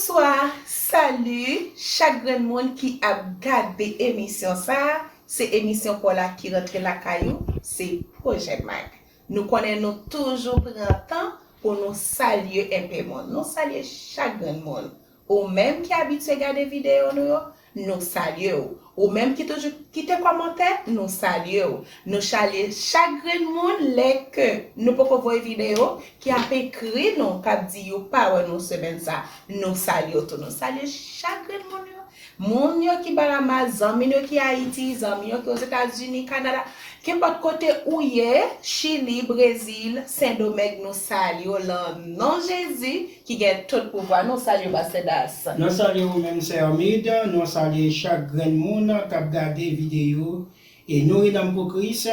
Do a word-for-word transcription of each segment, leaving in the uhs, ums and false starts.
Bonswa, salut chak grenn moun ki ap gade emisyon sa a. Se emisyon pa w la ki rantre lakay ou, se Pwojè Mike. Nou konnen nou toujou pran tan pou nou salye enpe moun. Nou salye chak grenn moun. Ou menm ki abitye gade videyo nou yo, nou salye w. Ou menm ki toujou kite kòmantè, nou salye w. Nou salye chak grenn moun lè ke nou poko voye videyo, ki ap ekri nou, k ap di yo pa wè nou semèn sa. Nou salye w tou. Nou salye chak grenn moun yo. Moun yo ki Bahamas, zanmi nou ki Ayiti, zanmi yo ki Ozetazini, Kanada, kenpòt kote ou ye, Chili, Brezil, Sendomeng, nou salye w lan non Jezi ki gen tout pouvwa. Nou salye w, Pastè Das. Nou salye ou menm, Sè Hermide. Nou salye chak grenn moun k ap gade videyo. E nou, Rinanm pou Kris,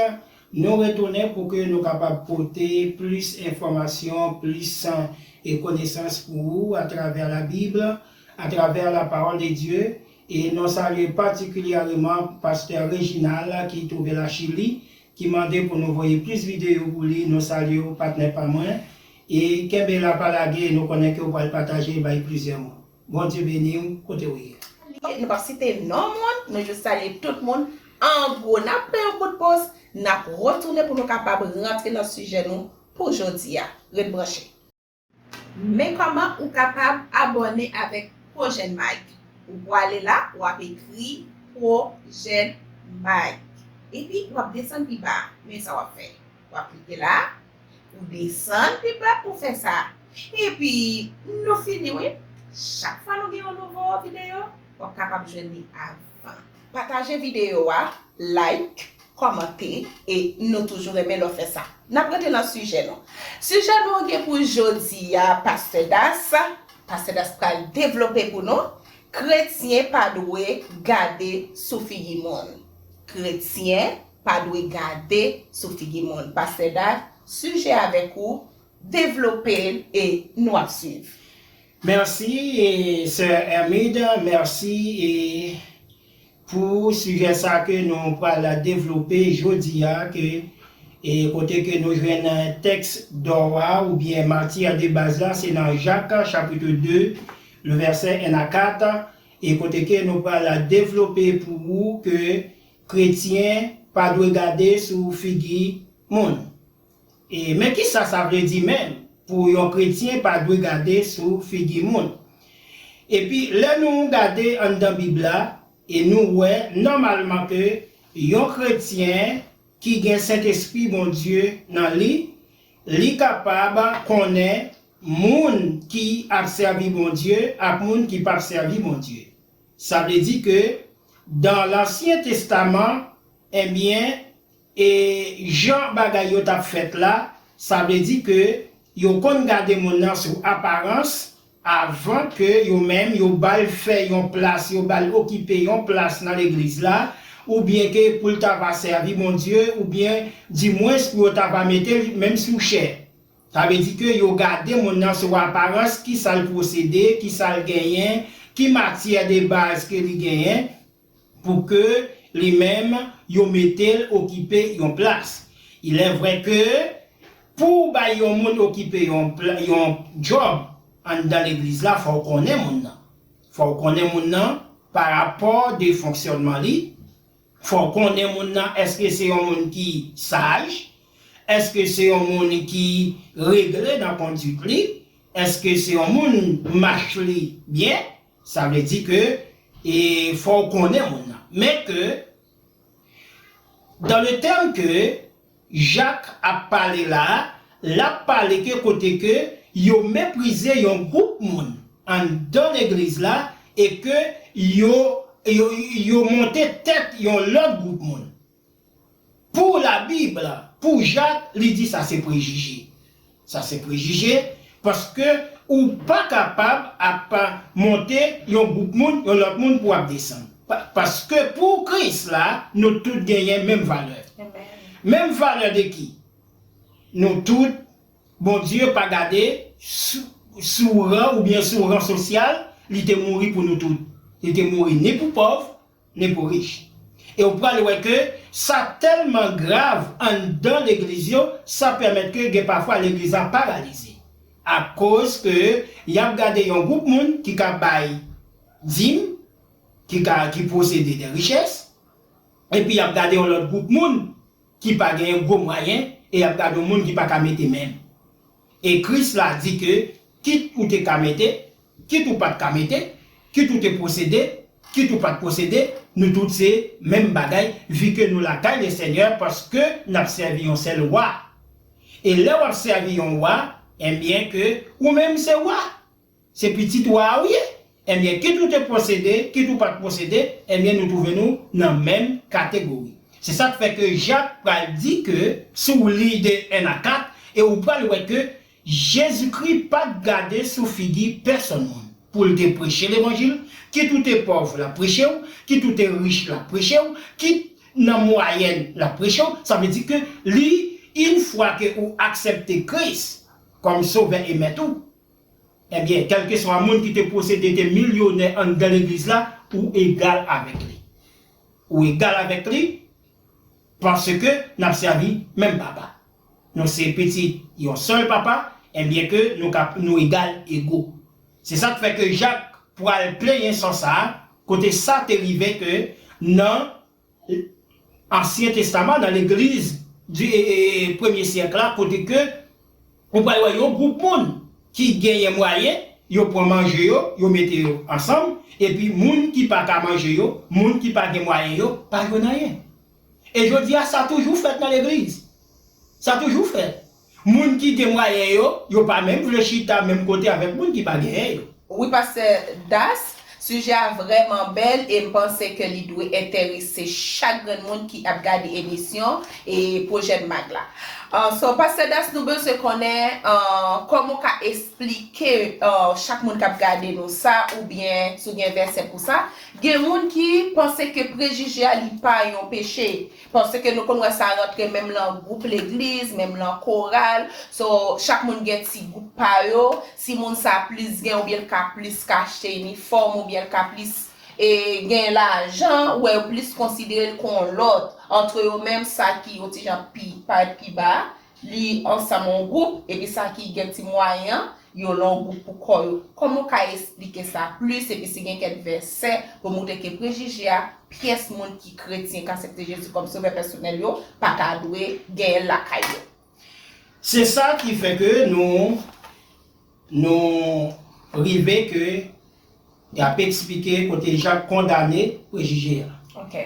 nou retounen pou ke nou kapab pote plis enfòmasyon, plis, e, konesans pou ou atravè Labib, atravè la parole de Dieu. E nou salye patikilyèman Pastè Reginald ki twouve l a Chili, ki mande pou nou voye plis videyo pou li. Nou salye w, patnè pa mwen. E kenbe la, pa lage, nou konnen ke w pral pataje bay plizyè moun. Bondye beni w kote w ye. Nou p ap site non moun, nou jis salye tout moun. An gwo, n ap pran yon kout poz, n ap retounen pou nou kapab rantre nan sijè nou pou jodi a. Ret branche. Men kòman ou kapab abòne avèk Pwojè Mike. Ou prale la, w ap ekri Pwojè Mike. Epi, w ap desann pi ba. Men sa w ap fè. W ap klike la, ou desann pi ba pou fè sa. Epi, nou fini, wi. Chak fwa nou gen yon nouvo videyo, w ap kapab jwenn li avan. Pataje videyo a, like, kòmante, e nou toujou renmen lè w fè sa. N ap rantre nan sijè nou. Sijè nou an gen pou jodi a, Pastè Das. Pastè Das pral devlope pou nou. Kretyen pa dwe gade sou figi moun. Kretyen pa dwe gade sou figi moun. Pastè Das, sijè avèk ou, devlope l e nou ap swiv. Mèsi, e, Sè Hermide, mèsi, e, pou sijè sa ke nou pral devlope jodi a, ke, e, kote ke nou jwenn tèks dò a, oubyen matyè de baz la, se nan Jak, chapit de, le vèsè en a kat, e kote ke nou pral devlope pou ou ke kretyen pa dwe gade sou figi moun. E, men kisa sa vle di menm pou yon kretyen pa dwe gade sou figi moun? Epi, lè nou gade anndan Bib la, e nou wè nòmalman ke yon kretyen ki gen Sentespri Bondye nan li, li kapab konnen moun ki ap sèvi Bondye ak moun ki p ap sèvi Bondye. Sa vle di ke dan Lansyen Testaman, ebyen, e jan bagay yo t ap fèt la, sa vle di ke yo konn gade moun nan sou aparans, avan ke yo menm yo ba l fè yon plas, yo ba l okipe yon plas nan legliz la, oubyen ke pou l ta va sèvi Bondye, oubyen dimwens pou yo ta va mete l menm sou chè. Sa vle di ke yo gade moun nan sou aparans, kisa l posede, kisa l genyen, ki matyè de baz ke li genyen, pou ke li menm yo mete l okipe yon plas. Il est vrai ke pou w bay yon moun okipe yon pla-, yon djòb anndan legliz la, fò w konnen moun nan. Fò w konnen moun nan pa rapò de fonksyònman li. Fò w konnen moun nan, èske se yon moun ki saj? Èske se yon moun ki regle nan kondwit li? Èske se yon moun mach li byen? Sa vle di ke, e, fò w konnen moun nan. Men ke, dans le terme ke Jak ap pale la a, l ap pale ke kote ke yo meprize yon gwoup moun anndan legliz la e ke yo, yo, yo monte tèt yon lòt gwoup moun. Pou Labib, pou Jak, li di sa se prejije. Sa se prejije, paske ou pa kapab ap monte yon gwoup moun, yon lòt moun pou ap desann. Pa-, paske pou Kris la, nou tout genyen menm valè. Amen. Menm valè de ki? Nou tout, Bondye pa gade sou, sou ran oubyen sou ran sosyal, li te mouri pou nou tout. Li te mouri ni pou pòv, ni pou rich. E ou pral wè ke sa tèlman grav anndan legliz yo, sa pèmèt ke gen pafwa legliz la paralize. Akoz ke y ap gade yon gwoup moun ki ka bay dim, ki ka, ki posede de richès, epi y ap gade yon lòt gwoup moun ki pa genyen gwo mwayen, e y ap gade yon moun ki pa ka mete menm. E Kris la di ke, kit ou te ka mete, kit ou pa t ka mete, kit ou te posede, kit ou pa t posede, nou tout se menm bagay, vi ke nou lakay Lesenyè, paske n ap sèvi yon sèl wa. E lè w ap sèvi yon wa, enbyen ke ou menm se wa. Se pitit wa a w ye. Enbyen, kit ou te posede, kit ou pa t posede, enbyen, nou twouve nou nan menm kategori. Se sa k fè ke Jak pral di ke, si w li de en a kat, e ou pral wè ke Jezikri pa t gade sou figi pèsonn moun pou l te preche levanjil, kit ou te pòv, l ap preche w, kit ou te rich, l ap preche w, kit nan mwayèn, l ap preche w. Sa vle di ke li, yon fwa ke ou aksepte Kris kòm Sovè e Mèt ou, Ebyen, kèlkeswa moun ki te posede te milyonè anndan legliz la, ou egal avèk li. Ou egal avèk li, paske n ap sèvi menm Papa. Nou se pitit yon sèl Papa, enbyen ke nou ka, nou egal ego. Se sa k fè ke Jak pral plenyen sans sa a, kote sa te rive ke nan Ansyen Testaman, nan legliz di, e, e, e, premye syèk la, kote ke ou pral wè yon gwoup moun ki genyen mwayen, yo pran manje yo, yo mete yo ansanm, epi moun ki pa ka manje yo, moun ki pa gen mwayen yo, pa jwenn anyen. E jodi a, sa toujou fèt nan legliz. Sa toujou fèt. Moun ki gen mwayen yo, yo pa menm vle chita menm kote avèk moun ki pa genyen yo. Wi, Pastè Das, sijè a vrèman bèl e m panse ke li dwe enterese chak grenn moun ki ap gade emisyon e Pwojè Mag la. Ah, so, Pastè Das, nou bezwen konnen, ah, kòman w ka esplike, ah, chak moun k ap gade nou sa, oubyen si w gen vèsè pou sa. Gen moun ki panse ke prejije a li pa yon peche. Paske nou konn wè sa rantre menm lan gwoup legliz, menm lan koral. So, chak moun gen ti gwoup pa yo. Si moun sa plis gen, oubyen l ka plis ka achte inifòm, oubyen l ka plis, e, gen lajan, ou wè yo plis konsidere l kon lòt. Antre yo menm, sa ki yon ti jan pi, parèt pi ba, li ansanm yon gwoup, epi sa ki gen ti mwayen an, yo lan yon gwoup pou kò yo. Kòman w ka esplike sa plis, epi si gen kèk vèsè pou montre ke prejije a, pyès moun ki kretyen, k aksepte Jezi kòm Sovè pèsonèl yo, pa ta dwe genyen l lakay yo? Se sa ki fè ke nou, nou rive ke y ap eksplike kote Jak kondane prejije a. Ok.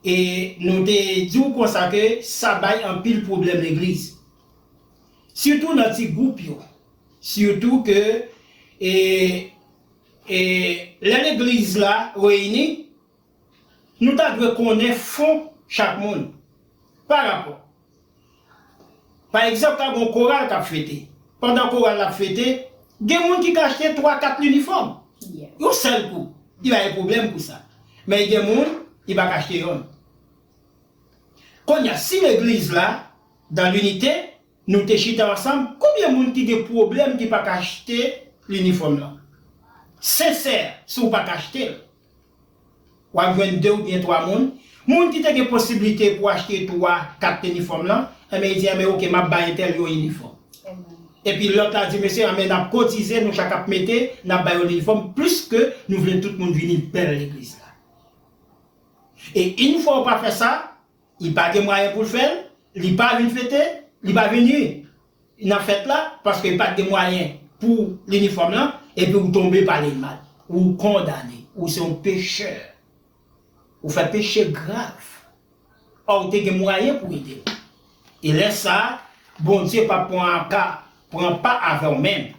E nou te di w konsa ke sa bay anpil pwoblèm legliz. Sitou nan ti gwoup yo. Sitou ke, e, e, lè legliz la reyini, nou ta dwe konnen fon chak moun. Pa rapò. Pa egzanp, ka gen yon koral k ap fete. Pandan koral la ap fete, gen moun ki ka achte twa, kat linifòm. Yes. Yon sèl kou. Li pa gen pwoblèm pou sa. Men gen moun, li pa ka achte yonn. Kounye a, si legliz la, dans l'unité, nou te chita ansanm, konbyen moun ki gen pwoblèm ki pa ka achte linifòm lan? Sensè, si w pa ka achte l, w ap jwenn de oubyen twa moun. Moun ki te gen posiblite pou achte twa, kat linifòm lan, enben, li di, enben, oke, m ap bay entèl yon inifòm. Amen. Epi lòt la di, mesye, enben, n ap kotize, nou chak ap mete, n ap bay yon inifòm, plis ke nou vle tout moun vini bèl legliz la. E yon fwa w pa fè sa, li pa gen mwayen pou l fè l, li pa vin fete, li pa vini nan fèt la, paske li pa t gen mwayen pou linifòm lan, epi ou tonbe pale l mal. Ou kondane, ou se yon pechè. Ou fè peche grav. Ò, ou te gen mwayen pou ede l. E lè sa a, Bondye p ap pran ka, pran pa avè w menm.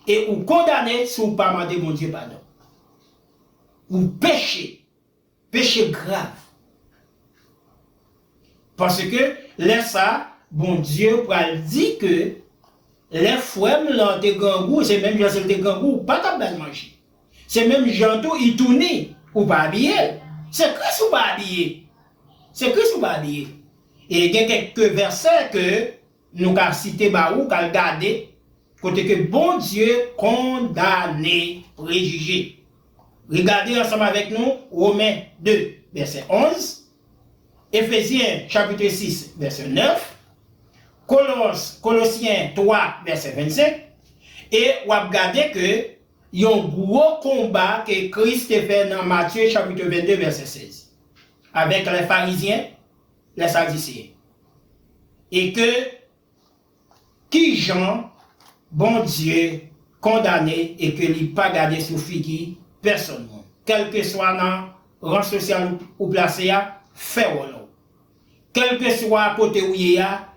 E ou kondane si w pa mande Bondye padon. Ou peche. Peche grav. Paske lè sa a, Bondye pral di ke lè frè m lan te grangou, se menm jan si l te grangou, ou pa t ap ba l manje. Se menm jan tou, li touni, ou pa abiye l. Se Kris ou pa abiye. Se Kris ou pa abiye. E gen kèk vèsè ke nou ka site ba ou, k al gade, kote ke Bondye kondane prejije. Regade ansanm avèk nou Women de, vèsè onz, Efezyen chapit sis, vèsè nèf, Kolos, Kolosyen twa, vèsè vennsenk, E w ap gade ke yon gwo konba ke Kris te fè nan Matye chapit vennde vèsè sèz, avèk lè Farizyen, lè Sadiseyen. E ke kijan Bondye kondane e ke li pa gade sou figi pèsonn moun, kèlkeswa nan ran sosyal ou plase a, fè wòl ou. Kèlkeswa kote ou ye a,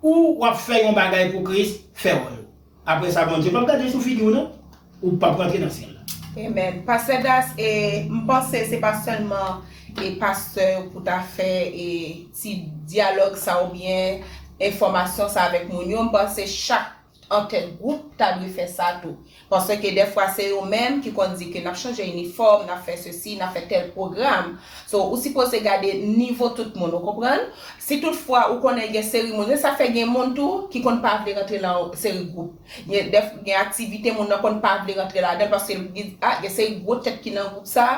ou w ap fè yon bagay pou Kris, fè wòl ou. Apre sa, Bondye p ap gade sou figi w non. Ou p ap rantre nan syèl la. Amen. Pastè Das, e, m panse se pa sèlman e pastè yo pou ta fè e ti dyalòg sa oubyen enfòmasyon sa avèk moun yo. M panse chak antèt gwoup ta dwe fè sa tou. Paske dèfwa se yo menm ki konn di ke n ap chanje inifòm, n ap fè sesi, n ap fè tèl pwogram. So, ou sipoze gade nivo tout moun, ou konprann? Si toutfwa ou konnen gen seri moun, se sa fè gen moun tou ki konn pa vle rantre nan seri gwoup. Gen, dèf, gen aktivite moun nan konn pa vle rantre ladan l paske l di, a, gen seri gwo tèt ki nan gwoup sa,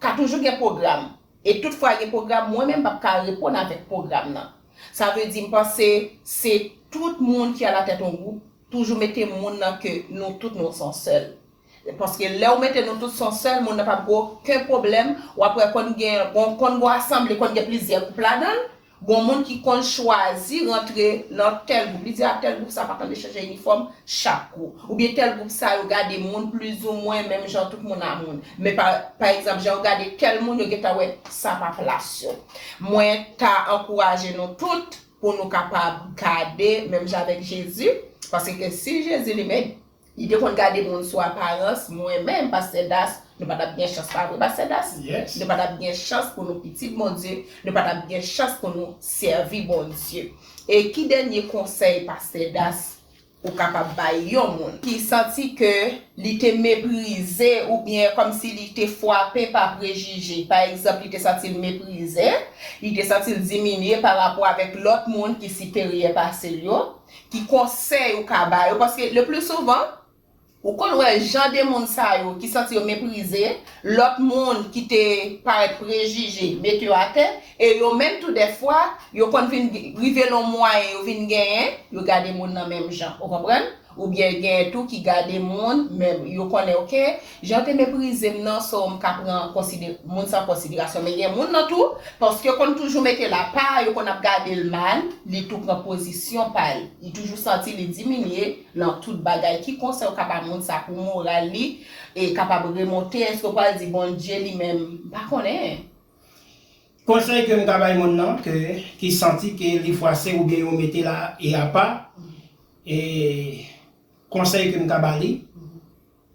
ka toujou gen pwogram. E toutfwa gen pwogram, mwen menm m p ap ka reponn avèk pwogram nan. Sa vle di, m panse se tout moun ki alatèt yon gwoup, toujou mete moun nan ke nou tout nou se yon sèl. Paske lè w mete nou tout se yon sèl, moun nan p ap gen okenn pwoblèm. W ap wè konn gen, konn, konn gen asanble, konn gen plizyè gwoup ladan l. Gen moun ki konn chwazi rantre nan tèl gwoup. Li di, a, tèl gwoup sa pa tande chanje inifòm chak kou. Oubyen tèl gwoup sa yo gade moun plizoumwen menm jan tout moun a moun. Men pa, pa egzanp, jan yo gade tèl moun, yo gentan wè sa pa plas yo. Mwen ta ankouraje nou tout pou nou kapab gade menm jan avèk Jezi. Paske si Jezi li menm, li te konn gade moun sou aparans, mwen menm, Pastè Das, nou pa t ap gen chans, pa vre, Pastè Das? Yes. Nou pa t ap gen chans pou nou pitit Bondye, nou pa t ap gen chans pou nou sèvi Bondye. E ki dènye konsèy, Pastè Das, ou kapab bay yon moun ki santi ke li te meprize oubyen kòmsi li te frape pa prejije? Pa egzanp, li te santi l meprize, li te santi l diminye pa rapò avèk lòt moun ki siperyè pase l yo. Ki konsèy ou ka ba yo? Paske le pli souvan, ou konn wè jan de moun sa yo ki santi yo meprize, lòt moun ki te parèt prejije mete yo atè, e yo menm tou dèfwa, yo konn vin rive nan yon mwayen yo vin genyen, yo gade moun nan menm jan, ou konprann? Oubyen genyen tou ki gade moun, men yo konnen, oke, jan yo te meprize m nan, so m ka pran konsidere, moun sa an konsiderasyon. Men gen moun nan tou, paske yo konn toujou mete l apa, yo konn ap gade l mal, li tou pran pozisyon pa l. Li toujou santi li diminye nan tout bagay. Ki konsèy ou ka ba moun sa pou moral li e kapab remonte? Èske w pral di Bondye li menm, m pa konnen? Konsèy ke m ka bay moun nan ke, ki santi ke li fwase oubyen yo mete l a, e apa, e konsèy ke m ka ba li,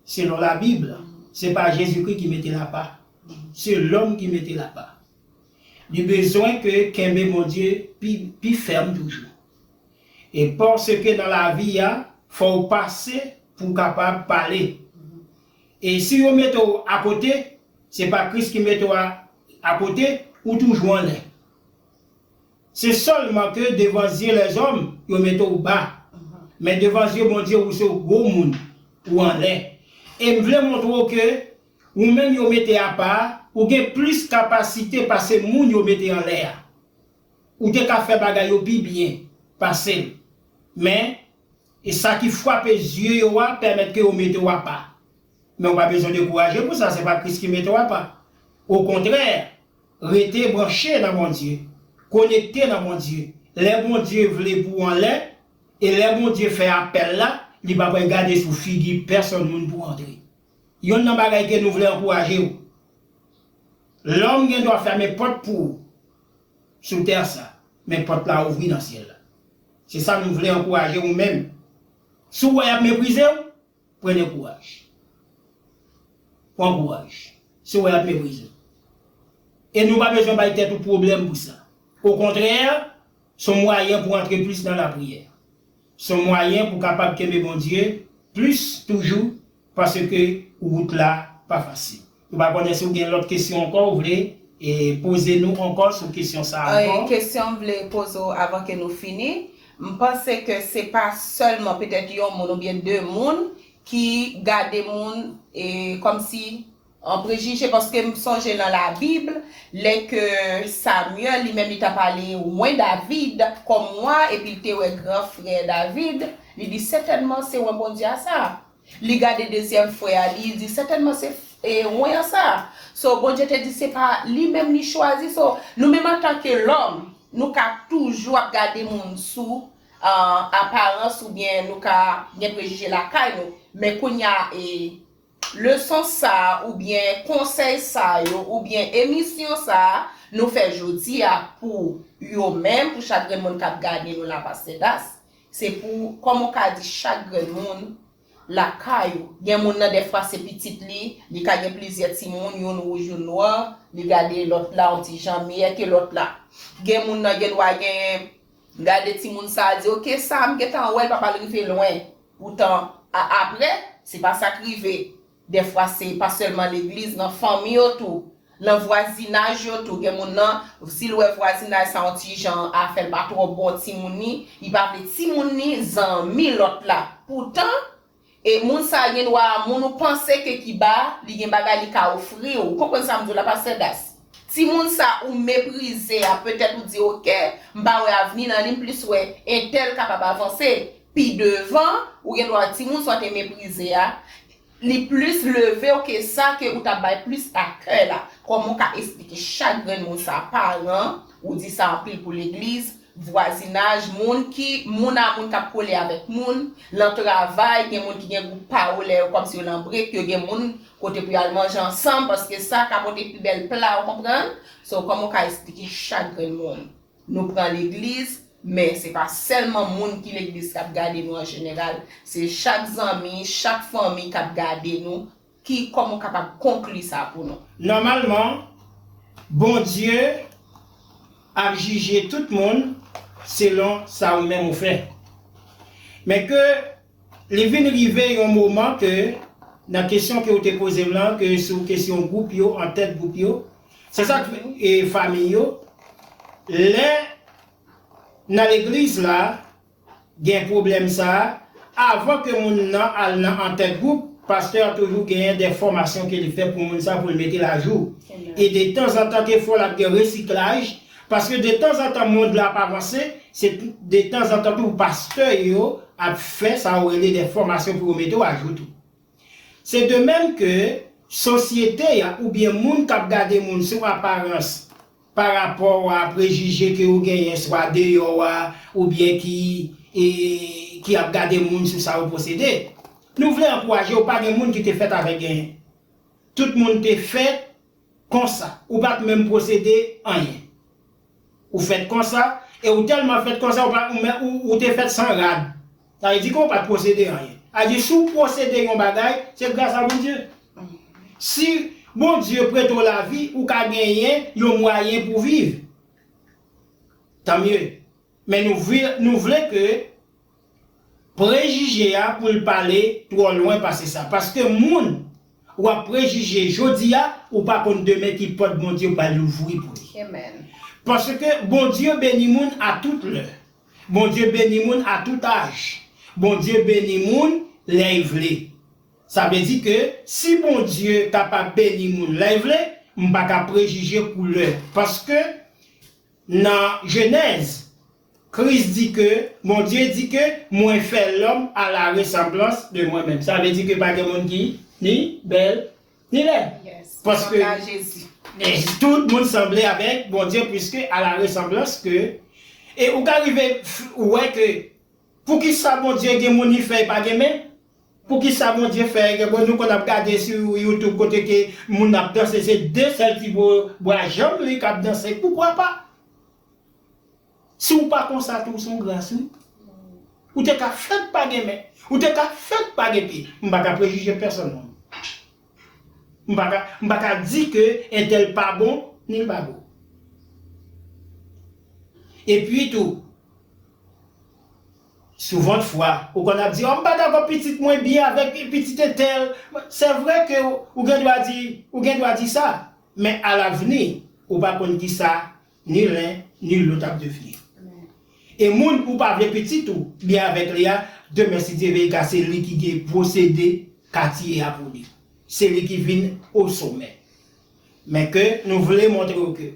selon Labib, se pa Jezikri ki mete l apa. Se lòm ki mete l apa. Li bezwen ke kenbe Bondye pi, pi fèm toujou. E paske nan lavi a, fò w pase pou w kapab pale. E si yo mete w akote, se pa Kris ki mete w a, akote, ou toujou anlè. Se sèlman ke devan zye lèzòm, yo mete w ba. Men devan zye Bondye, ou se yon gwo moun, ou anlè. E m vle montre w ke ou menm yo mete apa, ou gen plis kapasite pase moun yo mete anlè a. Ou te ka fè bagay yo pi byen pase l. Men, e sa ki frape zye yo a pèmèt ke yo mete w apa. Men ou pa bezwen dekouraje pou sa, se pa Kris ki mete w apa. Okontrè, rete branche nan Bondye, konekte nan Bondye. Lè Bondye vle pou w anlè, e lè Bondye fè apèl la, li pa pral gade sou figi pèsonn moun pou w antre. Yonn nan bagay ke nou vle ankouraje w. Lòm gen dwa fèmen pòt pou ou sou tè sa, men pòt la ouvri nan syèl la. Se sa nou vle ankouraje ou menm. Si w wè y ap meprize w, pran kouraj. Pran kouraj. Si w wè y ap meprize w. E nou pa bezwen bay tèt ou pwoblèm pou sa. Okontrè, se yon mwayen pou antre plis nan lapriyè. Se yon mwayen pou kapab kenbe Bondye plis toujou, paske wout la pa fasil. Nou pa konnen si w gen lòt kesyon ankò ou vle e poze nou ankò sou kesyon sa a ankò. Kesyon m vle poze w avan ke nou fini, m panse ke se pa sèlman petèt yon moun oubyen de moun ki gade moun e kòmsi an prejije, paske m sonje nan Labib, lè ke Samyèl, li menm, li t ap ale wen David kòm wa, epi l te wè gran frè David, li di, sètènman, se wen Bondye a sa. Li gade dezyèm frè a, li di, sètènman se, e, won an sa. So, Bondye te di se pa li menm li chwazi. So, nou menm antanke lòm, nou ka toujou ap gade moun sou, ah, aparans oubyen nou ka gen prejije lakay nou. Men kounye a, e, leson sa a, oubyen konsèy sa yo, oubyen emisyon sa a, nou fè jodi a pou yo menm, pou chak grenn moun k ap gade nou la, Pastè Das. Se pou, kòman w ka di, chak grenn moun lakay ou. Gen moun nan, dèfwa, se pitit li, li ka gen plizyè timoun, youn wouj, youn nwa, li gade lòt la yon ti jan miyè ke lòt la. Gen moun nan gen dwa gen, gade timoun sa a, di, oke, sa a m gentan wè l, pa pral rive lwen. Poutan, a, apre, se pa sa k rive. Dèfwa, se pa sèlman legliz, nan fanmi yo tou. Nan vwazinaj yo tou, gen moun nan, si l wè vwazinaj sa yon ti jan afè l pa twò bon timoun ni, li pa vle timoun ni zanmi lòt la. Poutan, e moun sa gen dwa moun ou panse ke ki ba, li gen bagay li ka ofri w. Ou konprann sa m di w la, Pastè Das? Timoun sa ou meprize a, petèt ou di, oke, m pa wè avni nan li, m plis wè entèl kapab avanse pi devan, ou gen dwa timoun sa w te meprize a, li plis leve w ke sa ke ou t ap bay plis akè la. Kòman w ka esplike chak grenn moun sa, paran, ou di sa anpil pou legliz, vwazinaj, moun ki, moun a moun k ap kole avèk moun, nan travay, gen moun ki gen gwoup pawolè yo kòmsi yo nan brek, yo gen moun kote pou y al manje ansanm, paske sa ka pote pi bèl pla, ou konprann? So, kòman w ka esplike chak grenn moun? Nou pran legliz, men se pa sèlman moun ki legliz k ap gade nou an jeneral, se chak zanmi, chak fanmi k ap gade nou, ki, kòman w kapab konkli sa pou nou? Nòmalman, Bondye ap jije tout moun selon sa ou menm ou fè. Men ke li vin rive yon moman ke, nan kesyon ke ou te poze m lan, ke sou kesyon gwoup yo, antèt gwoup yo, se sa k fè, e fanmi yo, lè nan legliz la, gen pwoblèm sa a, avan ke moun nan al nan antèt gwoup, pastè a toujou genyen de fòmasyon ke li fè pou moun sa pou l mete l ajou. E de tanzantan ke fò l ap gen resiklaj, paske de tanzantan mond la ap avanse, se de tanzantan tou pastè yo ap fè sa yo rele de fòmasyon pou yo mete w ajou tou. Se de menm ke sosyete a oubyen moun k ap gade moun sou aparans, pa rapò a prejije ke ou genyen swa deyò a oubyen ki, e, ki ap gade moun sou sa ou posede. Nou vle ankouraje w, pa gen moun ki te fèt avèk genyen. Tout moun te fèt konsa. Ou pa t menm posede anyen. Ou fèt konsa, e ou tèlman fèt konsa, ou pa, ou, men, ou, ou te fèt san rad. Sa vle di ke ou pa t posede anyen. Sa vle di, si w posede yon bagay, se gras a Bondye. Si Bondye prete w lavi, ou ka genyen yon mwayen pou viv. Tanmye. Men nou vle, nou vle ke prejije a pou l pa ale twò lwen pase sa. Paske moun w ap prejije jodi a, ou pa konn demen ki pòt Bondye pral louvri pou li. Amen. Paske Bondye beni moun a tout lè. Bondye beni moun a tout aj. Bondye beni moun lè l vle. Sa vle di ke si Bondye kapab beni moun lè l vle, m pa ka prejije koulè. Paske nan Jenèz, Kris di ke, Bondye di ke, mwen fè lòm a la resanblans de mwen menm. Sa vle di ke pa gen moun ki ni bèl, ni lèd. Yes. Paske e tout moun sanble avèk Bondye, puiske a la resanblans ke, e ou ka rive f-, wè ke, poukisa Bondye gen moun li fè e pa gen men? Poukisa Bondye fè, gen bon, nou konn ap gade sou YouTube kote ke moun ap danse, se de sèl ti bo-, bwa janm li k ap danse. Poukwa pa? Si w pa konsa tou, se yon gras, wi. Ou te ka fèt pa gen men. Ou te ka fèt pa gen pye. M pa ka prejije pèsonn, non. M pa ka, m pa ka di ke entèl pa bon, ni l pa bon. Epi tou, souvantfwa, ou konn ap di, o, m pa dakò pitit mwen byen avèk pitit entèl. Se vre ke ou gen dwa di, ou gen dwa di sa, men alavni, ou pa konn kisa ni len, ni lòt ap devni. E moun ou pa vle pitit ou byen avèk li a, demen si Dye vle, ka se li ki gen posede katye a pou li. Se li ki vin o somè. Men ke nou vle montre w ke,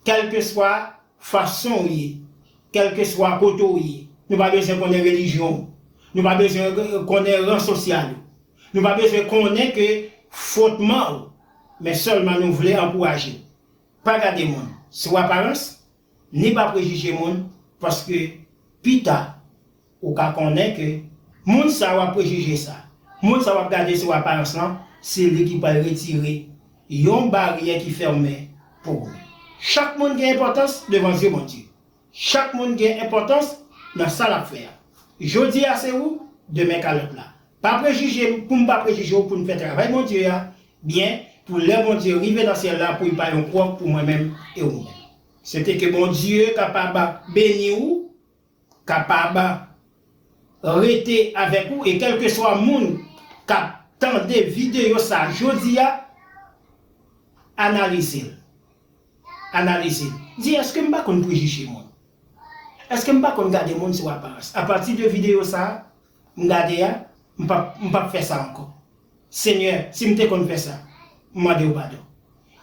kèlkeswa fason w ye, kèlkeswa kote w ye, nou pa bezwen konnen relijyon w. Nou pa bezwen konnen ran sosyal ou. Nou pa bezwen konnen ke fòtman ou. Men sèlman nou vle ankouraje w. Pa gade moun sou aparans, ni pa prejije moun, paske pita, ou ka konnen ke moun sa w ap prejije sa, moun sa w ap gade sou aparans lan, se li ki pral retire yon baryè ki fèmen pou ou. Chak moun gen enpòtans devan zye Bondye. Chak moun gen enpòtans nan sa l ap fè a. Jodi a se ou, demen ka lòt la. Pa prejije m, pou m pa prejije w, pou n fè travay Bondye a byen, pou lè Bondye rive nan syèl la, pou l pa yon kwòk pou mwen menm e ou menm. Se te ke Bondye kapab beni ou, kapab rete avèk ou, e kèlkeswa moun k ap tande videyo sa jodi a, analize l. Analize l. Di, èske m pa konn prejije moun? Èske m pa konn gade moun sou aparans? Apati de videyo sa a, m gade a, m p ap, m p ap fè sa ankò. Senyè, si m te konn fè sa, m mande w padon.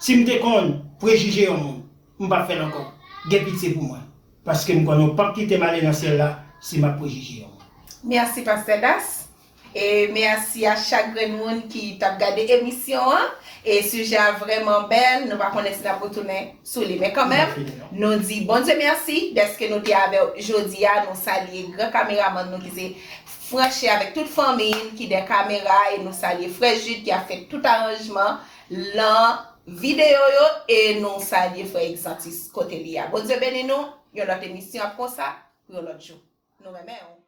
Si m te konn prejije yon moun, m p ap fè l ankò. Gen pitye pou mwen, paske m konnen w p ap kite m ale nan syèl la si m ap prejije yon moun. Mèsi, Pastè Das. E mèsi a chak grenn moun ki t ap gade emisyon an. E sijè a vrèman bèl. Nou pa konnen si n ap retounen sou li. Men kanmenm, nou di Bondye mèsi dèske nou te avè w jodi a. Nou salye gran kameramann nou ki se Franche avèk tout fanmi l ki dèyè kamera. E nou salye frè Jude ki ap fè tout aranjman lan videyo yo. E nou salye frè Exantis kote li a. Bondye beni nou. Yon lòt emisyon ap konsa pou yon lòt jou. Nou renmen w.